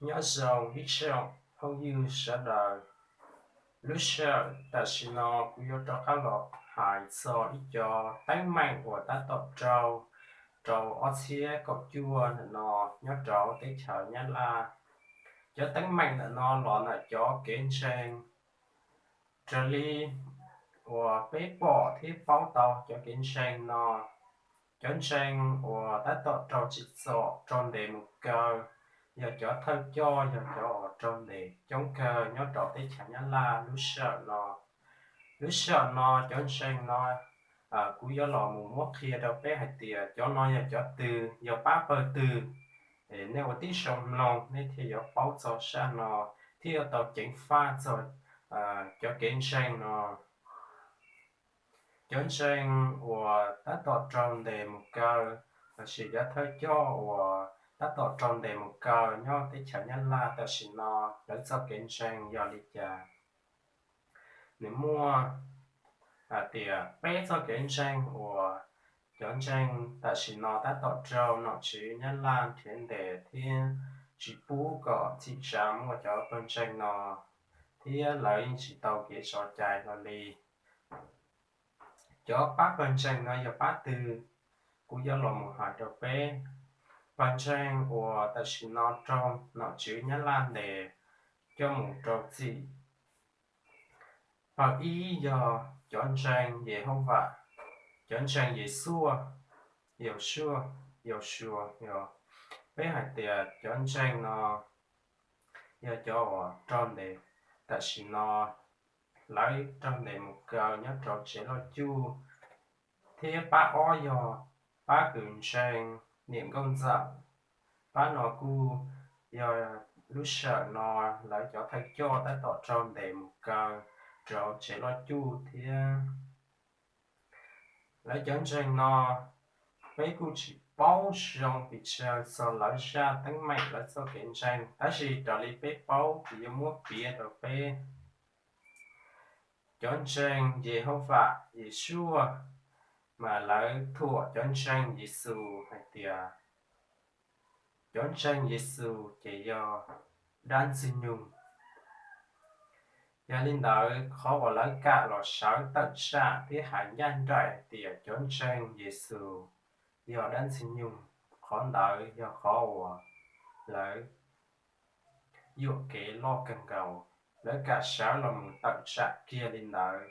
Nyob zoo ib tsoom phooj ywg sawv daws. Lub sij hawm tam sim no kuv yuav rov qab los hais txog ib co teeb meem uas tab tom raug rau ob txhiab kaum cuaj ntawm no nyob rau teb chaws Nyab Laj. Cov teeb meem ntawm no los ntawm cov kev ntseeg. Raws li uas peb pom thiab paub tau cov kev ntseeg no, cov ntseeg uas tab tom raug tsim txom raug ntes mus kaw yog cov thawj coj, yog cov uas raug ntes coob kawg nyob rau teb chaws Nyab Laj lub sij hawm no. Lub sij hawm no cov ntseeg no, kuv yuav los mus muab qhia rau peb hais tias cov no yog cov twg, yog pab pawg twg. Nej ua tib zoo mloog nej thiaj yuav paub txog zaj no thiab yuav tau ceev faj txog cov kev ntseeg no. Cov ntseeg uas tab tom raug ntes mus kaw, lossis cov thawj coj uas tab tom raug ntes mus kaw nyob teb chaws Nyab Laj tam sim no, lawv txoj kev ntseeg yog li cas? Nws muaj hais tias peb txoj kev ntseeg uas cov ntseeg tam sim no tab tom raug nom tswv Nyab Laj nrhiav ntes thiab tsis pub kom txhim tsa muaj cov pawg ntseeg no, thiab lawv yeej tsis tau kev tso cai hlo li. Cov pab pawg ntseeg no yog pab twg? Kuv yuav los mus hais rau peb. Pawg ntseeg uas tam sim no raug nom tswv Nyab Laj ntes coj mus rau txim, pawg ib yog cov ntseeg Yehauvas, cov ntseeg Yesuaj, Yausuaj, Yausuas, yog peb hais tias cov ntseeg no yog cov uas raug ntes tam sim no, lawv raug ntes mus kaw nyob rau tsev loj cuj, thiab pab ob yog pab kws ntseeg niam nkauj ntxawm. Pab no kuj yog lub sij hawm no lawv cov thawj coj tab tom raug ntes mus kaw rau tsev loj cuj thiab. Lawv cov ntseeg no peb kuj tsis paub zoo pes tsawg txog lawv zaj teeb meem, lawv txoj kev ntseeg, tab sis raws li peb paub kuv yuav muab piav rau peb. Cov ntseeg Yehauvas, Yesuaj, mas lawv thuam cov ntseeg Yexus hais tias cov ntseeg Yexus ces yog dab Ntxwg Nyoog. Yog li ntawd qhov uas lawv kam los sawv tawm tsam thiab hais ncaj nraim hais tias cov ntseeg Yexus yog dab Ntxwg Nyoog, qhov ntawd yog qhov uas lawv yuam kev loj kawg nkaus. Lawv kam sawv los mus tawm tsam kiag li ntawd.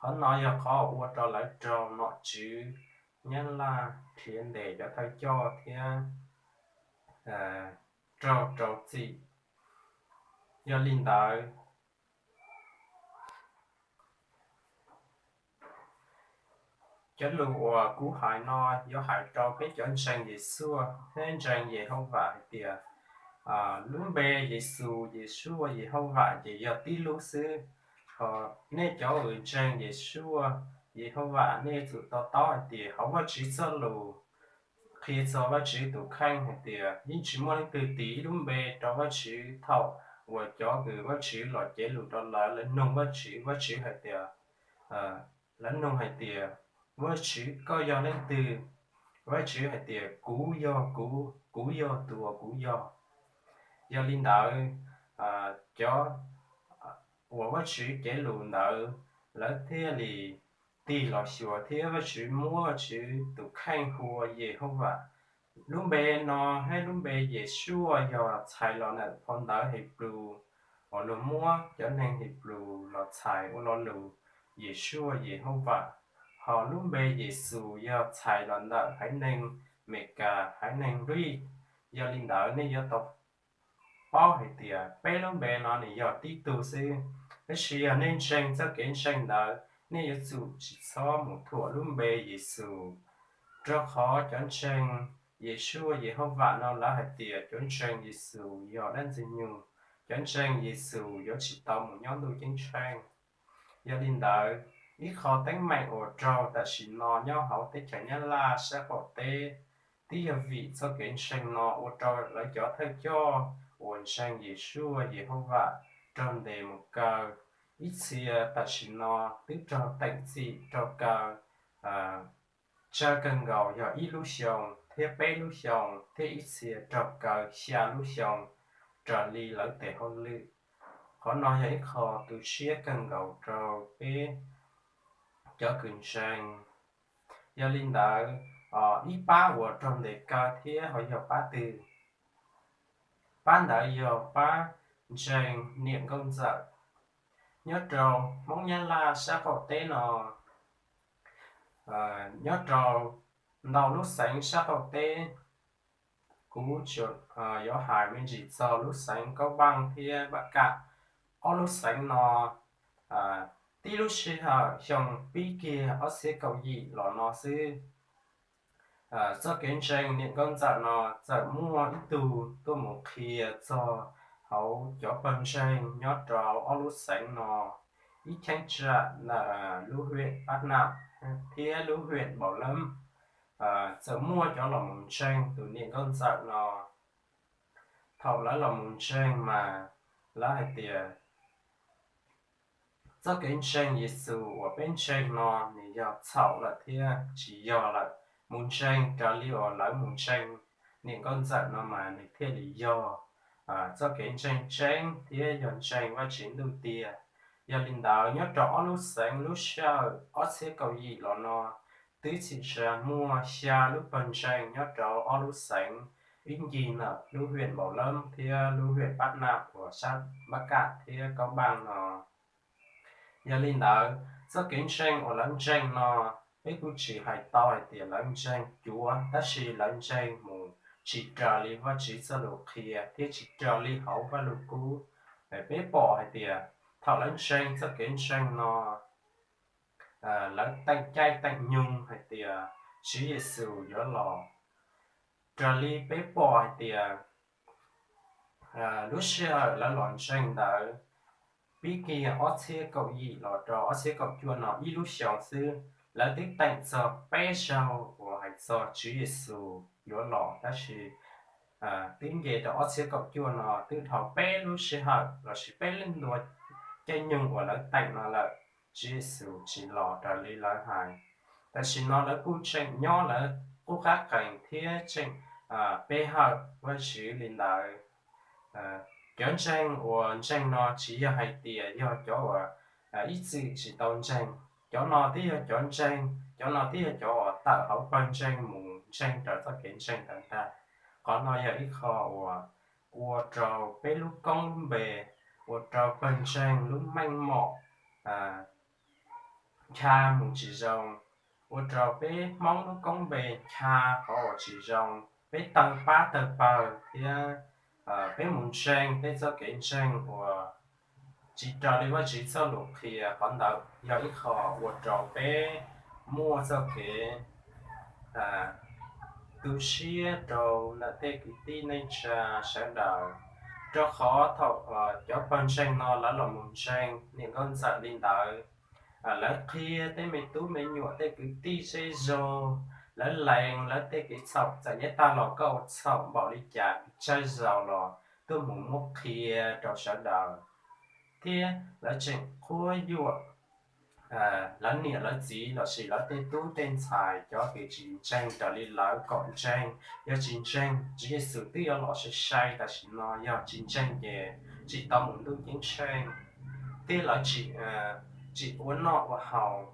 Qhov no yog qhov ua rau lawv raug nom tswv Nyab Laj nrhiav ntes cov thawj coj thiab raug rau txim. Yog li ntawd, cov lus uas kuv hais no yuav hais rau peb cov ntseeg Yexus thiab ntseeg Yehauvas hais tias lub npe Yexus, Yesuaj, Yehauvas ces yog tib lub xwb. Ho nej cov uas ntseeg Yesuaj, Yehauvas, nej yuav tsum to taub hais tias hauv Vajtswv txoj lus qhia txog Vajtswv tus kheej hais tias yeej tsis muaj leej twg tis ib lub npe rau Vajtswv. Thaum uas cov uas Vajtswv los cev lus rau lawv, lawv nug Vajtswv, Vajtswv hais tias, lawv nug hais tias, Vajtswv, koj yog leej twg? Vajtswv hais tias, Kuv yog kuv, kuv yog tus uas kuv yog. Yog li ntawd, cov uas Vajtswv cev lus ntawd, lawv thiaj li tig los xyuas thiab Vajtswv muab Vajtswv tus kheej hu ua Yehauvas. Lub npe no thiab lub npe Yesuaj yog txhais los ntawm phau ntawv Henplus uas luag muab cov neeg Henplus los txhais ua lo lus Yesuaj, Yehauvas. Ho lub npe Yexus yog txhais los ntawm haiv neeg Meskas, haiv neeg Nplij. Yog li ntawd nej yuav tau paub hais tias peb lub npe no nws yog tib tug xwb. Tab sis yog nej ntseeg txoj kev ntseeg ntawd, nej yuav tsum tsis txhob mus thuam lub npe Yexus, rau qhov cov ntseeg Yesuaj, Yehauvas no lawv hais tias cov ntseeg Yexus yog dab Ntxwg Nyoog, cov ntseeg Yexus yuav tsis tau mus nyob ntuj ceeb tsheej. Yog li ntawd, ib qho teeb meem uas raug tam sim no nyob hauv teb chaws Nyab Laj sab qaum teb, twb yog vim txoj kev ntseeg no ua rau lawv cov thawj coj uas ntseeg Yesuaj, Yehauvas raug ntes mus kaw. Ib txhia tam sim no twb raug teem txim raug kaw tsawg kawg nkaus yog ib lub xyoos thiab peb lub xyoos, thiab ib txhia raug kaw xya lub xyoos. raws li lawv tes hauj lwm. Qhov no yog ib qho tu siab kawg nkaus rau peb cov kws ntseeg. Yog li ntawd, ib pab uas raug ntes kaw thiab ho yog pab twg? Pab ntawd yog pab ntseeg niam nkauj ntxawm. Nyob rau Hmoob Nyab Laj sab qaum teb no, nyob rau ntau lub xeev sab qaum teb, kuv yuav hais me ntsis txog lub xeev Kaub Npaaj thiab Npab Kaj. Ob lub xeev no, tib lub sij hawm xyoo pib kiag ob txhiab kaum yim los no xwb, txoj kev ntseeg niam nkauj ntxawm no txawm muaj ib tug tuaj mus qhia txog hauv cov pawg ntseeg nyob rau ob lub xeev no. Ib cheeb tsam ntawm lub hwm Pab Nam thiab lub hwm Npaum Lab txawm muaj cov los mus ntseeg tus niam nkauj ntxawm no. Thaum lawv los mus ntseeg mas lawv hais tias txoj kev ntseeg Yexus uas peb ntseeg no nws yog txhaum lawm thiab tsis yog lawm. Mus ntseeg raws li uas lawv mus ntseeg niam nkauj ntxawm no mas nws thiaj li yog txoj kev ntseeg tseeb thiab yog ntseeg Vajtswv ntuj tiag. Yog li ntawd, nyob rau ob lub xeev lub sij hawm ob txhiab kaum yim los no, twb txhim tsa muaj xya lub pawg ntseeg nyob rau ob lub xeev, ib ncig ntawm lub hwm Npaum Lab thiab lub hwm Pab Nam uas sab Npab Kaj thiab Kaub Npaaj no. Yog li ntawd, txoj kev ntseeg uas lawv ntseeg no, peb kuj tsis hais tau hais tias lawv ntseeg cuav, tab sis lawv ntseeg mus tsis raws li Vajtswv txoj lus qhia thiab tsis raws li hauv Vajluskub. Peb pom hais tias thaum lawv ntseeg txoj kev ntseeg no, lawv teem caij teem nyoog hais tias Tswv Yexus yuav los. Raws li peb pom hais tias lub sij hawm lawv los ntseeg ntawd, pib kiag ob txhiab kaum yim los rau ob txhiab kaum cuaj no ib lub xyoos xwb, lawv twb teem txog peb zaug uas hais txog Tswv Yexus yuav los, tab sis twb nce rau ob txhiab kaum cuaj no twb dhau peb lub sij hawm lossis peb lub ntua caij nyoog uas lawv teem no lawm, Tswv Yexus tsis los raws li lawv hais. Tam sim no lawv kuj tseem nyob lawv qub qab qees thiab tseem pe hawm Vajtswv li ntawd. Cov ntseeg uas ntseeg no tsis yog hais tias yog cov uas ib txwm tsis tau ntseeg. Cov no twb yog cov ntseeg, cov no twb yog cov uas tawm hauv pawg ntseeg mus ntseeg raws txoj kev ntseeg ntawd ntag. Qhov no yog ib qho uas ua rau peb lub koob lub npe, ua rau pawg ntseeg lub meej mom ncha mus tsis zoo, ua rau peb Hmoob lub koob npe ncha qhov uas tsis zoo, peb tawg pab tawg pawg thiab peb mus ntseeg tej txoj kev ntseeg uas tsis raws li Vajtswv txoj lus qhia. Qhov ntawd yog ib qho ua rau peb muaj txoj kev tu siab rau ntawm tej kwv tij neej tsa sawv daws, rau qhov thaum cov pawg ntseeg no lawv los mus ntseeg niam nkauj ntxawm li ntawd, lawv qhia tej me tub me nyuam tej kwv tij zej zog, lawv lees lawv tej kev txhaum, txawm nyob tag los koj ua txhaum npaum li cas tsawg zaus los tuaj mus muab qhia rau sawv daws, thiab lawv tseem quab yuam lawv niam lawv txiv lossis lawv tej tub tej ntxhais cov kws tsis ntseeg raws li lawv kom ntseeg. Yog tsis ntseeg Tswv Yexus twb yuav los sai sai tam sim no, yog tsis ntseeg ces tsis tau mus ntuj ceeb tsheej, thiab lawv tsis, tsis ua noj ua haus,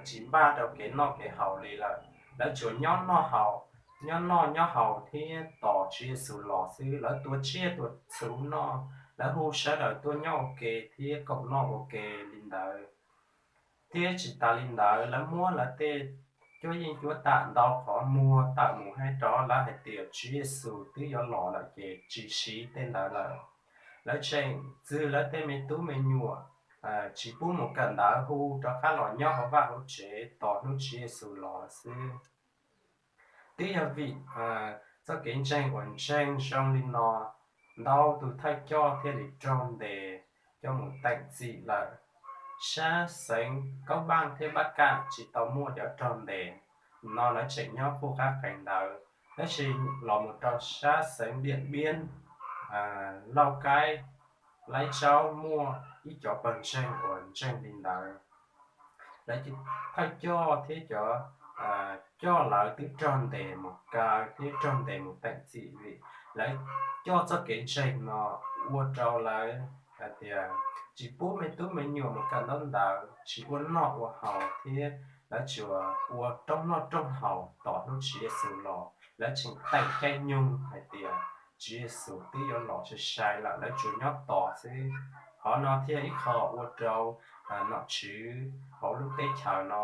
tsis npaj rau kev noj kev haus li lawm. Lawv tsuas nyob noj haus, nyob noj nyob haus thiab tos Tswv Yexus los xwb. Lawv tua tsiaj tua txhuv noj, lawv hu sawv daws tuaj nyob ua ke thiab koom noj ua ke li ntawd. Thiab tsis tas li ntawd, lawv muab lawv tej cuab yeej cuab tam ntau qhov muag tawm mus hais rau lawv hais tias Tswv Yexus twb yuav los lawm ces tsis siv tej ntawd lawm. Lawv tseem txwg lawv tej me tub me nyuam, tsis pub mus kawm ntawv, hu rov qab los nyob hauv vaj hauv tsev tos hnub Tswv Yexus los xwb. Twb yog vim txoj kev ntseeg uas ntseeg zoo li no, ntau tus thawj coj thiaj li raug ntes coj mus teem txim lawm. Sab xeev Kaub Npaaj thiab Npab Kaj tsis tau muaj cov raug ntes no, lawv tseem nyob qub qab qees ntawd. Tab sis los mus rau sab xeev Diam Npiab, Lauj Kaib, Laib Tsaub muaj ib cov pawg ntseeg uas ntseeg li ntawd. Lawv thawj coj thiab cov coj lawv twb raug ntes mus kaw thiab raug ntes mus teem txim vim lawv coj txoj kev ntseeg no ua rau lawv hais tias tsis pub me tub me nyuam mus kawm ntaub ntawv, tsis ua noj ua haus thiab lawv tsuas ua rooj noj rooj haus tos hnub Tswv Yexus los. Lawv tseem teem caij nyoog hais tias Tswv Yexus twb yuav los sai sai lawm, lawv tsuas nyob tos xwb. Qhov no thiaj ib qho ua rau nom tswv hauv lub teb chaws no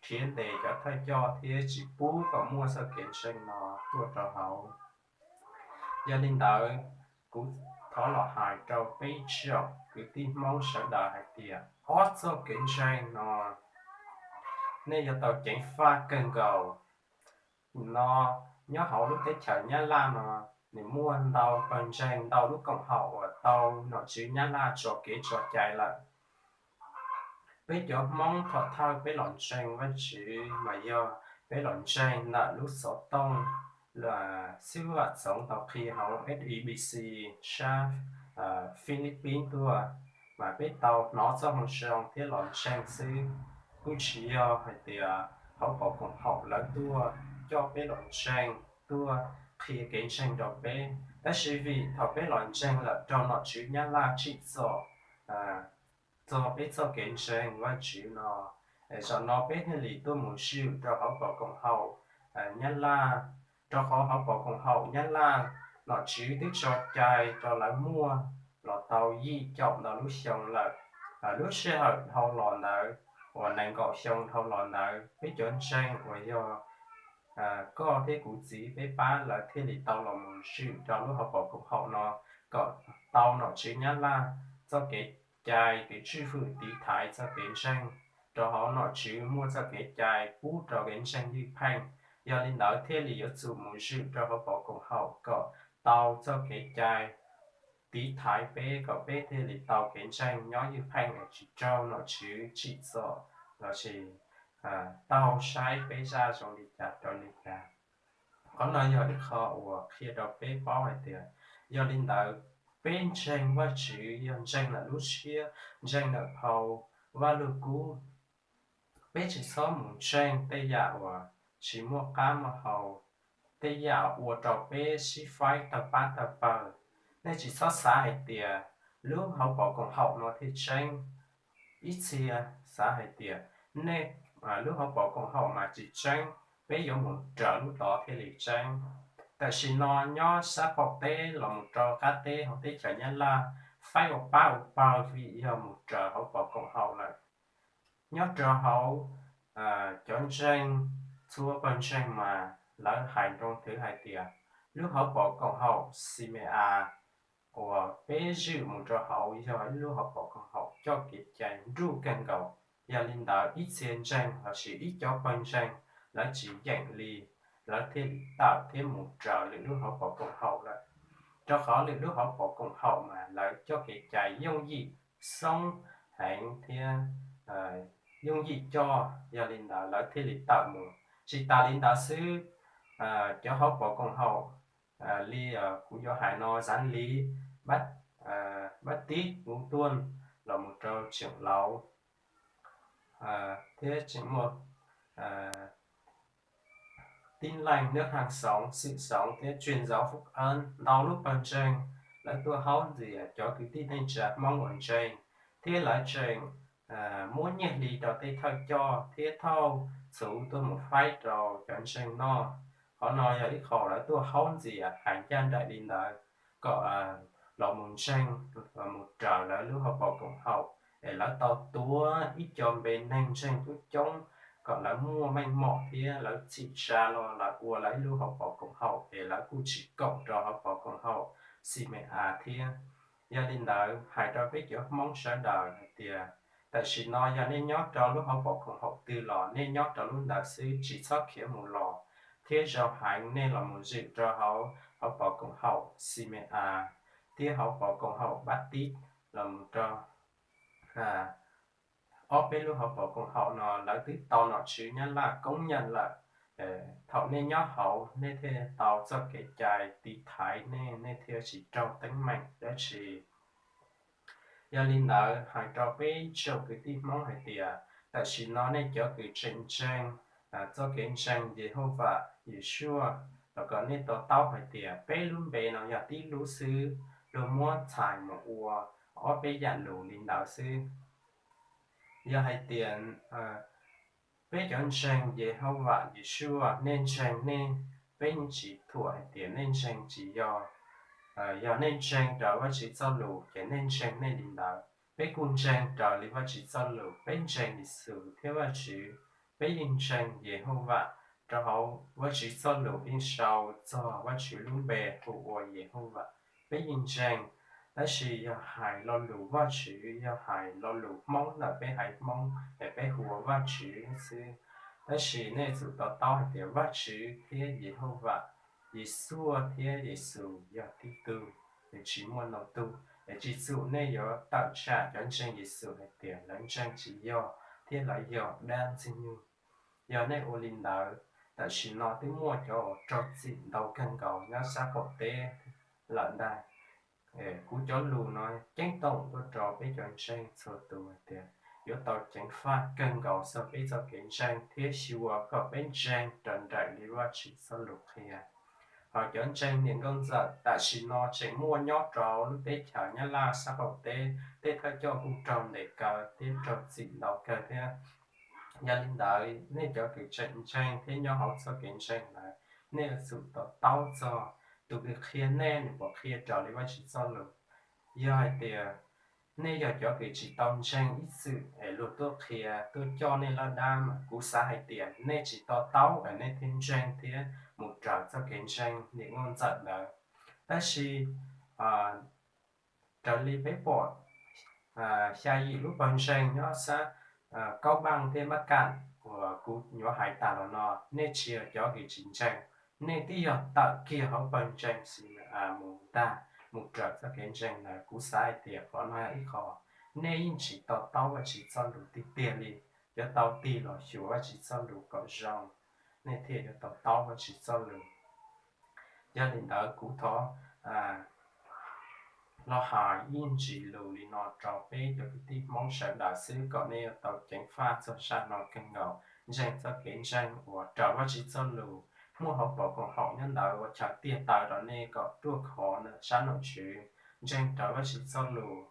nrhiav ntes cov thawj coj thiab tsis pub kom muaj txoj kev ntseeg no tuaj rau hauv. Yog li ntawd, kuv thov los hais rau peb tsoom kwv tij Hmoob sawv daws hais tias ob txoj kev ntseeg no nej yuav tau ceev faj kawg nkaus. No, nyob hauv lub teb chaws Nyab Laj no, nws muaj ntau pawg ntseeg, ntau lub koom haum uas tau nom tswv Nyab Laj tso kev tso cai lawm. Peb cov Hmoob thaum thawj peb los ntseeg Vajtswv mas yog peb los ntseeg ntawm lub xov tooj xib hwb Vam Txoov tau qhia hauv S E B C sab Philippines tuaj, mas peb tau hnov txoj moo zoo thiab los ntseeg xwb. Kuj tsis yog hais tias hauv paus koom haum lawv tuaj coj peb los ntseeg, tuaj qhia kev ntseeg rau peb, tab sis vim thaum peb los ntseeg lawm raug nom tswv Nyab Laj tsim txom txog peb txoj kev ntseeg Vajtswv no, zaum no peb thiaj li tuaj mus zwm rau hauv paus koom haum Nyab Laj, rau qhov hauv paus koom haum Nyab Laj nom tswv twb tso cai rau lawv muaj los tau yim caum ntau lub xyoo lawm. Lub sij hawm dhau los ntawd uas nees nkaum xyoo dhau los ntawd, peb cov ntseeg uas yog koj thiab kuv txiv peb pab lawv thiaj li tau los mus zwm rau lub hauv paus koom haum no kom tau nom tswv Nyab Laj txoj kev cai, kev tswj hwm tiv thaiv txoj kev ntseeg, rau hauv nom tswv muaj txoj kev cai pub rau kev ntseeg ywj pheej. Yog li ntawd thiaj li yuav tsum mus zwm rau hauv paus koom haum kom tau txoj kev cai tiv thaiv peb kom peb thiaj li tau kev ntseeg nyob ywj pheej es tsis raug nom tswv tsim txom lossis taug saib peb zaj zoo li cas rau li cas. Qhov no yog ib qho uas qhia rau peb paub hais tias, yog li ntawd, peb ntseeg Vajtswv yog ntseeg ntawm lub siab, ntseeg ntawm phau Vajluskub. Peb tsis txhob mus ntseeg tej yam uas tsis muaj qab muaj hau, tej yam ua rau peb sib faib tawg pab tawg pawg. Nej tsis txhob xav hais tias lub hauv paus koom haum no thiaj tseeb. Ib txhia xav hais tias nej, lub hauv paus koom haum mas tsis tseeb, peb yuav mus raws lub tod thiaj li tseeb. Tam sim no nyob sab qaum teb los mus rau qab teb hauv teb chaws Nyab Laj, faib ua pab ua pawg vim yog mus raws hauv paus koom haum lawm. Nyob rau hauv cov ntseeg, txhua pawg ntseeg mas lawv hais nroo thwv hais tias lub hauv paus koom haum C M A uas peb zwm mus rau hauv yog ib lub hauv paus koom haum coj kev cai nruj kawg nkaus. Yog li ntawd ib txhia ntseeg lossis ib cov pawg ntseeg lawv tsis yeem li, lawv thiaj li tawm thiab mus raws lwm lub hauv paus koom haum lawm. Rau qhov lwm lub hauv paus koom haum mas lawv coj kev cai yooj yim xoob heev thiab yooj yim coj, yog li ntawd lawv thiaj li tawm mus. Tsis tas li ntawd xwb, cov hauv paus koom haum li kuv yuav hais no, Xav Lis, Baptist, Mus Tuaj, los mus rau Tseem Lauv, thiab tseem muaj Tib Leej, Nab Haaj Xoov, Xwm Xoov thiab Tsuas Ntxov Fub Ab, ntau lub pawg ntseeg, lawv tuaj haub ntxias cov kwv tij neej tsa Hmoob uas ntseeg, thiab lawv tseem muab nyiaj hli rau tej thawj coj thiab thauj txhuv tuaj mus faib rau cov ntseeg noj. Qhov no yog ib qho lawv tuaj haub ntxias hais ncaj nraim li ntawd, kom los mus ntseeg, los mus raws lawv lub hauv paus koom haum, es lawv tau tuav ib co npe neeg ntseeg coob coob, kom lawv muaj meej mom thiab lawv txhim tsa los lawv ua lawv ib lub hauv paus koom haum, es lawv kuj tsis koom rau hauv paus koom haum C M A thiab. Yog li ntawd, hais rau peb cov Hmoob sawv daws hais tias, tam sim no yog nej nyob rau lub hauv paus koom haum twg los nej nyob rau lub ntawd xwb, tsis txhob khiav mus los, thiab zaum heev nej los mus zwm rau hauv, hauv paus koom haum C M A thiab hauv paus koom haum Baptist, los mus rau ob peb lub hauv paus koom haum no lawv twb tau nom tswv Nyab Laj koob nyeem lawm. Thaum nej nyob hauv, nej thiaj tau txoj kev cai tiv thaiv nej, nej thiaj tsis raug teeb meem dab tsi. Yog li ntawd, hais rau peb tsoom kwv tij Hmoob hais tias, tam sim no nej cov kws tseem ntseeg txoj kev ntseeg Yehauvas Yeshua, los kom nej to taub hais tias peb lub npe no yog tib lub xwb, luag muab txhais mus ua ob peb yam lus li ntawd xwb. Yog hais tias peb cov ntseeg Yehauvas Yeshua, nej ntseeg nej, peb yeej tsis thuam hais tias nej ntseeg tsis yog. Yog nej ntseeg raws Vajtswv txoj lus ces nej ntseeg nej li ntawd. Peb kuj ntseeg raws li Vajtswv txoj lus, peb ntseeg Yexus thiab Vajtswv. Peb yeej ntseeg Yehauvas, rau hauv Vajtswv txoj lus yeej sau txog Vajtswv lub npe hu ua Yehauvas. Peb yeej ntseeg, tab sis yog hais lo lus Vajtswv, yog hais lo lus Hmoob ntawm peb haiv Hmoob es peb hu ua Vajtswv xwb. Tab sis nej yuav tsum to taub hais tias Vajtswv thiab Yehauvas, Yeshua thiab Yexus yog tib tug, es tsis muaj ntau tug. Es tsis txhum nej yuav tawm tsam cov ntseeg Yexus hais tias lawv ntseeg tsis yog thiab lawv yog dab Ntxwg Nyoog. Yog nej ua li ntawd, tam sim no twb muaj cov uas raug txim ntau kawg nkaus nyob sab qaum teb lawm ntag. Kuv cov lus no ceeb toom tuaj rau peb cov ntseeg txhua tus hais tias yuav tau ceev faj kawg nkaus txog peb txoj kev ntseeg thiab xyuas kom peb ntseeg raws nraim li Vajtswv txoj lus qhia. Hos cov ntseeg niam nkauj ntxawm tam sim no tseem muaj nyob rau lub teb chaws Nyab Laj sab qaum teb, tej thawj coj kuj raug ntes kaw thiab raug txim ntau kawg thiab. Yog li ntawd, nej cov kws tseem ntseeg thiab nyob hauv txoj kev ntseeg ntawd, nej yuav tsum to taub txog tus kws qhia nej nws puas qhia raws li Vajtswv txoj lus. Yog hais tias nej yog cov kws tsis tau ntseeg ib txwm es luag tuaj qhia tuaj coj nej laj dab mas kuv xav hais tias nej tsis to taub es nej thiaj ntseeg thiab mus raws txoj kev ntseeg niam nkauj ntxawm ntawd. Tab sis raws li peb pom xya yim lub pawg ntseeg nyob sab Kaub Npaaj thiab Npab Kam uas kuv yuav hais tas los no, nej tsis yog cov kws tsis ntseeg, nej twb yog tawm kiag hauv pawg ntseeg mus ntag, mus raws txoj kev ntseeg ntawd. Kuv xav hais tias qhov no ib qho nej yeej tsis to taub Vajtswv txoj lus tiag tiag li. Yuav tau tig los xyuas Vajtswv txoj lus kom zoo, nej thiaj yuav to taub Vajtswv txoj lus. Yog li ntawd kuv thov los hais ib ntsis lus li no rau peb cov kwv tij Hmoob sawv daws xwb kom nej yuav tau ceev faj txog zaj no kawg nkaus. Ntseeg txoj kev ntseeg uas raws Vajtswv txoj lus muaj hauv paus koom haum nyob ntawd uas chaw tiag taw rau nej kom tuaj khov ntawm sab nom tswv. Ntseeg raws Vajtswv txoj lus,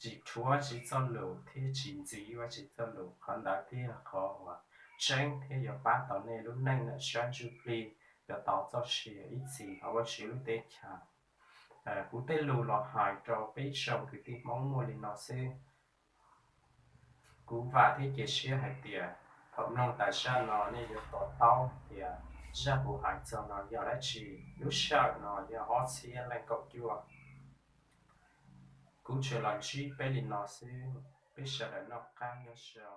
tsis rhuav Vajtswv txoj lus thiab tsis ntxiv Vajtswv txoj lus. Qhov ntawd thiaj yog qhov uas tseeb thiab yuav pab tau nej lub neej ntawm sab ntsuj plig yuav tau txoj sia ib txhis hauv Vajtswv lub teb chaws. Kuv tej lus los hais rau peb tsoom kwv tij Hmoob muaj li no xwb. Kuv vam thiab cia siab hais tias thaum mloog tas zaj no nej yuav to taub tias zaj kuv hais txog no yog dab tsi. Lub sij hawm no yog ob txhiab leej kaum cuaj. Kuv tsuas los ntsib peb li no xwb, peb sawv daws noj qab nyob zoo.